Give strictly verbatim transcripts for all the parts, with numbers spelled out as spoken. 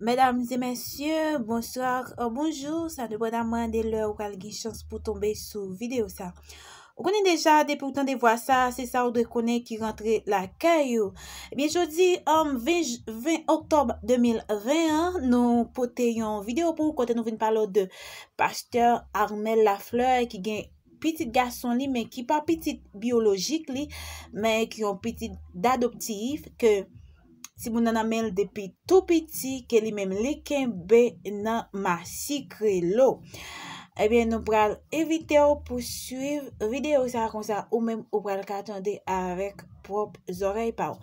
Medam e mesye, bonswa, euh, bonjou. Sa depandaman de lè ou pral gen chans pou tonbe sou videyo sa. Ou konnen deja, depi ou tande vwa sa, se sa ou dwe konnen ki rantre lakay ou. Ebyen, jodi, um, ven j-, ven oktòb de mil ven an, nou pote yon videyo pou ou kote nou vin pale w de pastè Armel Lafleur ki gen pitit gason li, men ki pa pitit byolojik li, men ki yon pitit dadoptif, ke timoun nan nan men l depi tou piti, ke li menm li kenbe nan masikre lo. Ebyen, nou pral envite w pou swiv videyo sa konsa, ou menm ou pral ka tande avèk pwòp zòrèy pa w.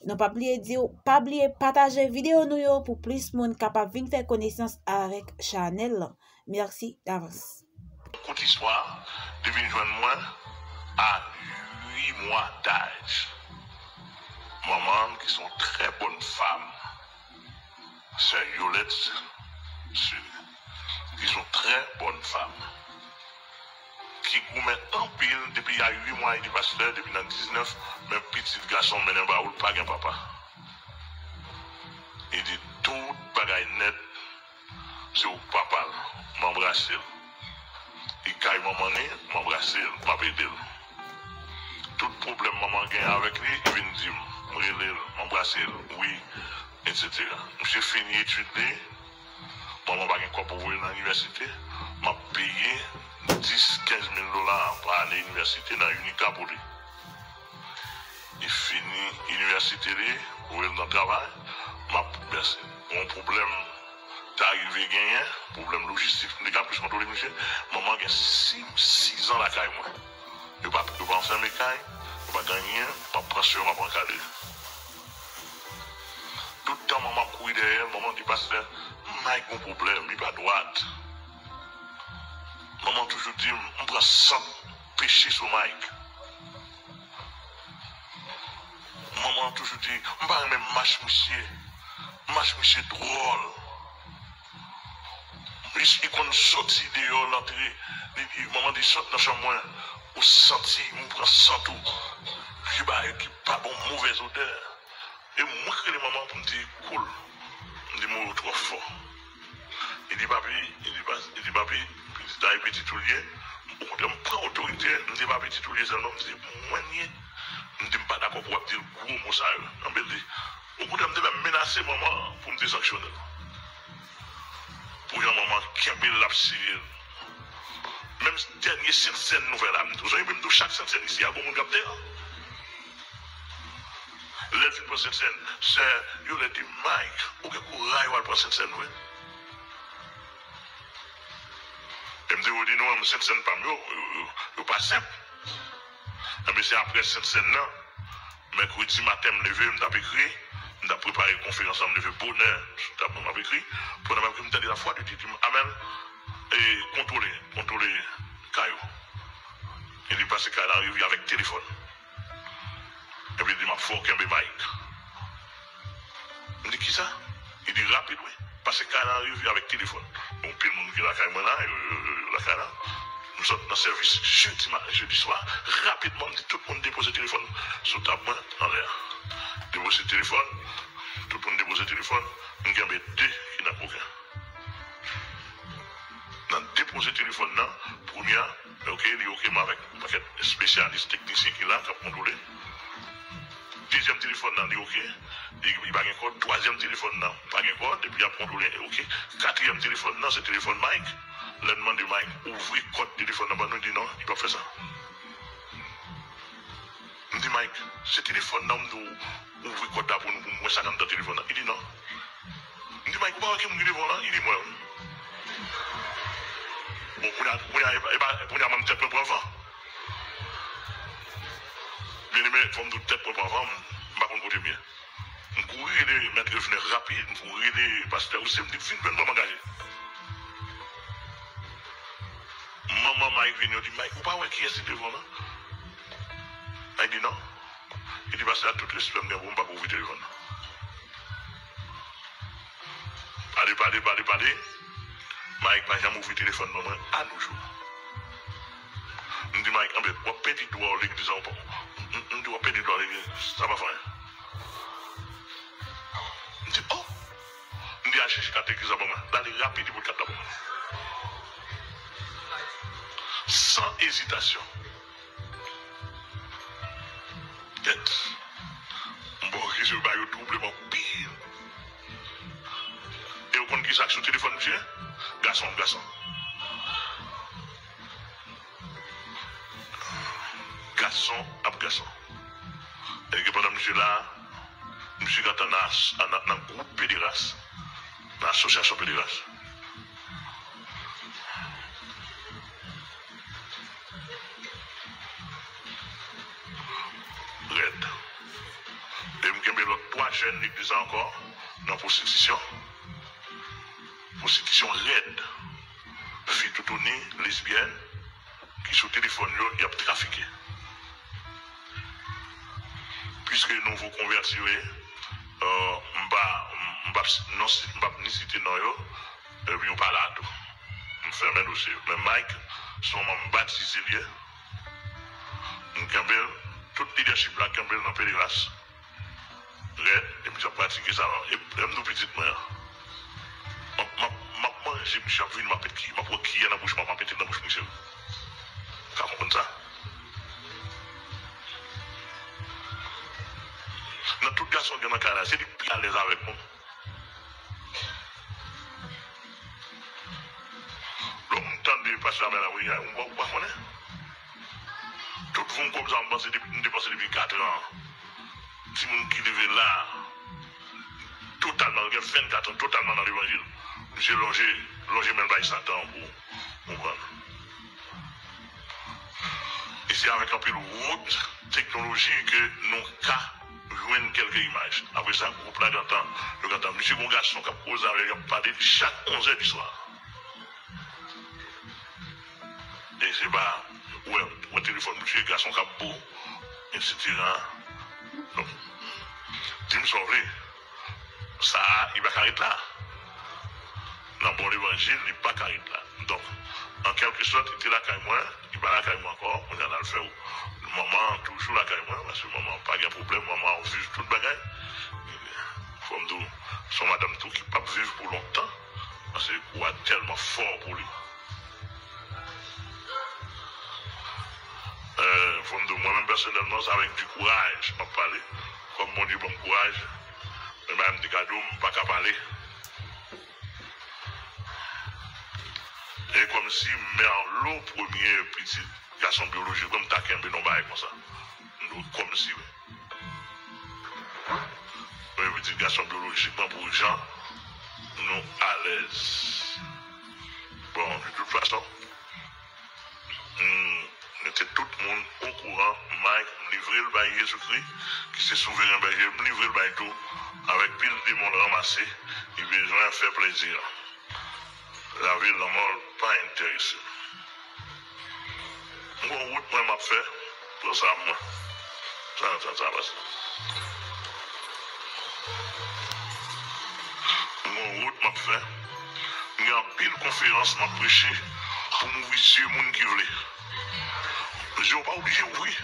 Nou pa bliye di w, pa bliye pataje videyo nou yo pou plis moun kapab vin fè konesans avèk chanèl lan. Mèsi davans. Kout istwa, li vin jwenn mwen a uit mwa daj. Manman m, ki se yon trè bòn fanm, sè Yolette Sud, ki se yon trè bòn fanm, ki goumen anpil depi a uit mwa, li pastè depi nan diznèf, men pitit gason mennen ba ou, l pa gen papa. Li di tout bagay nèt, se ou k papa l, m anbrase l. Li kay manman li, m anbrase l, m ap ede l. Tout pwoblèm manman gen avèk li, li vin di m, m rele l, m anbrase l, wi, etsetera. Misye fini etid li, manman pa gen kòb pou voye l nan inivèsite, m ap peye dis, kenz mil dola pa ane inivèsite nan UNICA pou li. Li fini inivèsite li, voye l nan travay, m ap vèse. Yon pwoblèm ta rive genyen, pwoblèm lojistik, m te ka plis kontwole misye. Manman gen sis, sis an lakay mwen. Yo pa, yo pa anfème kay, yo pa gen anyen, m ap pran swen, m ap ankadre. Tout tan manman ap kouri dèyè l, manman di, pastè, Mike gon pwoblèm, li pa dwat. Manman toujou di m, m pran sant peche sou Mike. Manman toujou di, m pa renmen mach misye. Mach misye dwòl. Li, li konn soti deyò, l antre. Li, li, manman di, sot nan chanm mwen. Ou santi, m pran sant ou. Vye bagay ki pa bon, movèz odè. E mwen k rele manman pou m di, koul. M di, mo yo twò fò. Li di, papi, li di, pa, li di, papi, pitit la e pitit ou l ye. Okontrè, m pran otorite, m di, pa pitit ou l ye sèlman, m di, mwen l ye. M di, m pa dakò pou w ap di l gwo mo sa yo. Anben, li, okontrè, m te menm menase manman pou m te sanksyone l. Pou jan manman kenbe l, l ap siye l. Menm dènye Sentsèn nou fè la, m di w, sonje m di w, chak Sentsèn isi a, gon moun k ap deyò. Lè l fin pran Sentsèn, sè Yolette di, Mike, ou gen kouray w al pran Sentsèn vre. E m di, ou di non, Sentsèn pa m yo, yo, yo, yo pa senp. Enben, se apre Sentsèn nan, mèkredi maten, m leve, m t ap ekri, m t ap prepare konferans lan, m leve bonè, sou tab mwen, m ap ekri. Pandan m ap ekri, m tande lavwa de Dye di m, Amèl, e, kontwole, kontwole kay ou. E li pase kay la rive avèk telefòn. Epi li di, m ap fè w kenbe Mike. M di, kisa? Li di, rapid, wi. Pase kay la rive avèk telefòn. Bon, anpil moun ki lakay mwen la, yo, yo, yo, yo lakay la. M sot nan sèvis jedi ma-, jedi swa. Rapidman, m di tout moun depoze telefòn sou tab mwen anlè a. Depoze telefòn, tout moun depoze telefòn. M kenbe de ki nan koken. Nan depoze telefòn nan, premye a, oke, li oke, m avèk yon pakèt espesyalis, teknisyen ki la, k ap kontwole. Dezyèm telefòn nan, li oke, li, li pa gen kòd. Twazyèm telefòn nan, pa gen kòd, epi y ap kontwole, oke. Katriyèm telefòn nan, se telefòn Mike. Lè n mande Mike, ouvri kòd telefòn nan ban nou, li di non, li p ap fè sa. M di, Mike, se telefòn nan, m di w, ouvri kòd la pou nou, pou m wè sa k anndan telefòn nan. Li di, non. M di, Mike, ou pa wè ki moun ki devan w lan? Li di, mwen wi. Bon, kounye a, kounye a, e pa, e pa, kounye a, menm tèt mwen pran van. Byeneme, fò m di w, tèt mwen pran van, m, m pa konn kote m ye. M kouri rele Mèt Revenant rapid, m kouri rele pastè Rousse, m di, vin jwenn mwen, m angaje. Manman Mike vini, yo di, Mike, ou pa wè kiyès ki devan w lan? Mike di, non. Li di, pastè, ak tout respè m gen pou ou, m pap ouvri telefòn nan. Pale, pale, pale, pale. Mike pa janm ouvri telefòn ban mwen, anojou. M di, Mike, anben, w ap pèdi dwa w legliz la, w pa, m, m di, w ap pèdi dwa w legliz, sa pa fè anyen. M di, oh! M di, al chèche kat legliz la ban mwen. L ale rapid, li pot kat la ban mwen. San ezitasyon. Tèt. M ba w kesyon, bagay yo twouble m anpil. E w konn ki sa k sou telefòn misye? Gason ap gason. Gason ap gason. E gen pandan misye la, misye gentan nan as-, nan, nan gwoup pederas, nan asosyasyon pederas. Rèd. E m kenbe lòt twa jèn legliz la ankò nan pwostitisyon. Pwostitisyon rèd. Fi toutouni, lesbyèn, ki sou telefòn yo, y ap trafike. Piske nouvo konvèti yo ye, euh, m pa, m p ap, non, m p ap ni site non yo, epi yo pa la tou. M fèmen dosye yo. Men Mike, se yon manm batize l ye. M kenbe l, tout lidèchip la kenbe l nan pederas. Rèd, epi m ap pratike sa. E lè m di w pitit mwen an, m ap, m ap, m ap manje misye, m ap vin, m ap pete, m ap pran kiyè nan bouch mwen, m ap mete l nan bouch misye. Ou ka konprann sa? Nan tout gason gen nan kay la, se li k pi alèz avèk mwen. Lè m tande pastè Amel ap ri, ou pa, ou pa konnen? Tout voum kòb sa m panse depi, m te panse depi katran. Timoun ki leve la, totalman, gen vennkat an, totalman nan levanjil. Misye lonje, lonje men l bay Satan pou konprann. E se avèk anpil wot teknoloji ke nou ka jwenn kèlke imaj. Apre sa, gwoup la gentan, yo gentan, misye gon gason k ap koze avè l, y ap pale chak onz è di swa. E se pa, ou wè, ou wè telefòn misye, gason k ap bo, etsetera. Donk, di m sa w vle. Sa a, li pa ka ret la. Nan bon levanjil, li pa ka ret la. Donk, an kèlke sòt, li te lakay mwen, li pa lakay mwen ankò, kounye a n al fè w. Manman an toujou lakay mwen, paske manman an pa gen pwoblèm, manman an viv tout bagay. Fò m di w, se yon madanm tou ki p ap viv pou lontan, paske kou a tèlman fò pou li. Euh, fò m di w, mwen menm pèsonèlman, se avèk di kouraj m ap pale. Kòm Bondye ban m kouraj, men bagay m te ka di w, m pa ka pale. E kòmsi Merlot, premye pitit gason byolojik mwen, m ta kenbe nan bagay konsa. M di w, kòmsi, wi. Premye pitit gason byolojik mwen, pou jan nou alèz. Bon, de tout fason, m mete tout moun okouran, Mike, m livre l bay Jezikri, ki se souveren bèje, m livre l bay tou, avèk pil demon l ranmase, li bezwen fè plezi a. Lavi l, lanmò l pa enterese m. M gon wout mwen m ap fè, pran sa mwen. Sa, sa, sa pase. M gon wout m ap fè. M gen anpil konferans m ap preche pou m ouvri zye moun ki vle. Zye w pa oblije ouvri.